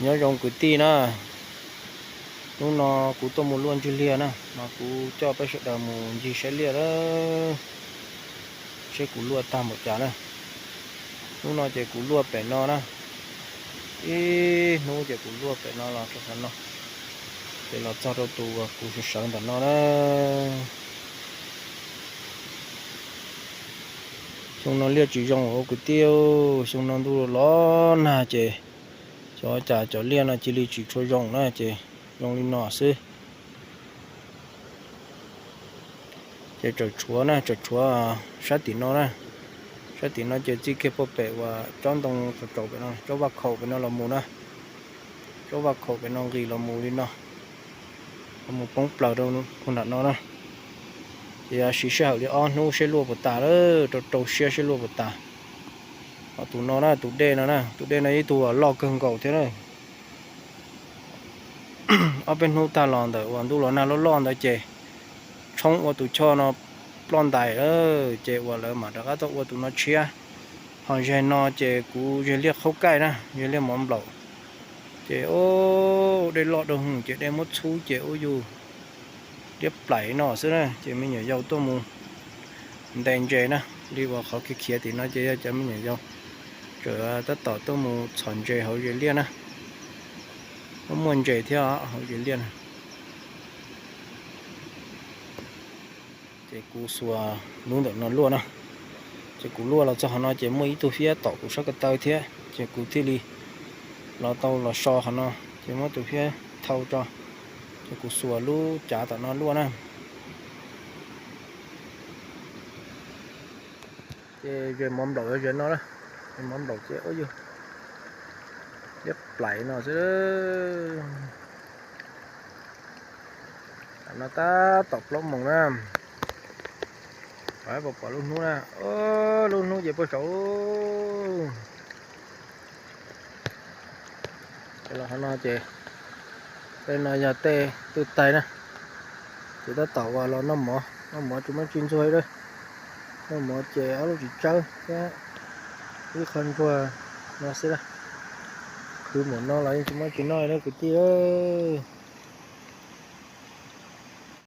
Nyob zoo kwv tij na, hnub no kuv tuaj mus luaj ntswg liaj na, mas kuv coj peb sawv daws mus ncig saib liaj na, seb kuv luaj tag npaum cas na. Hnub no ces kuv luaj pem no na, ib hnub ces kuv luaj pem no los rau qhov no, ces los txog rau tus uas kuv sawv sawv ntawm no na. Xyoo no liaj tsis zoo ua kwv tij, xyoo no ntuj los nag ces xyov cas cov liaj no cia li tsis tshua zoo na, ces zoo li no xwb. Ces tseem tshuav na, tseem tshuav sab tim no na, sab tim no ces txij kiag puag pem uas tsob ntoo tsaus tsaus pem no, tsob vaj khaum pem no los mus na, tsob vaj khaum pem no nqis los mus li no, los mus poob plaws rau puag nram no na. Ces siv sij hawm li ob hnub seb luaj puas tas, rau rau siab seb luaj puas tas. Ho tus no na, tus dej no na, tus dej no ib tug loj kawg nkaus thiab na. Ob peb hnub tag los ntawm uas ntuj los nag loj loj ntawd ces tshoob ua tus choj no ploj ntais, ces uas lawv mam rov qab tuaj ua tus no tshiab. Ho zeg no ces kuv zeg liaj qhaub kaij na, zeg liaj mov nplaum, ces ua dej loj dua hwv ces dej muab txhub ces ua yus liab plaim no xwb na, ces me nyuam yaus tuaj mus ntes ntses na, li uas qhov khiav khiav tim no ces yog cov me nyuam yaus tseem tab tom tuaj mus txhom ntses hauv zeg liaj na, muaj muaj ntses thiab hauv zeg liaj na. Ces kuv xuas lub ntawm no luaj na, ces kuv luaj los txog qhov no ces muaj ib tug fiab tom kuv sab ko taw thiab, ces kuv thiaj li los tau los so qhov no, ces muab tus fiab thau tso, ces kuv xuas lub cav tom no luaj na. Ces zeg mov nplaum yog zeg no na, zeg mov nplaum ces ua yus liab plaim no xwb. Tam no tab tom plaub moos na, pom pom lub hnub na, lub hnub ces puag saud. Ces los qhov no ces tej no yog tej twj taig na, ces tab tom uas los noj mov, noj mov tsis muaj tsi ntxuag li, noj mov ces ob lub txiv tsawb thiab ib qho ntsuag no xwb na. Khwv npaum no los yeej tsis muaj tsi noj li kwv tij.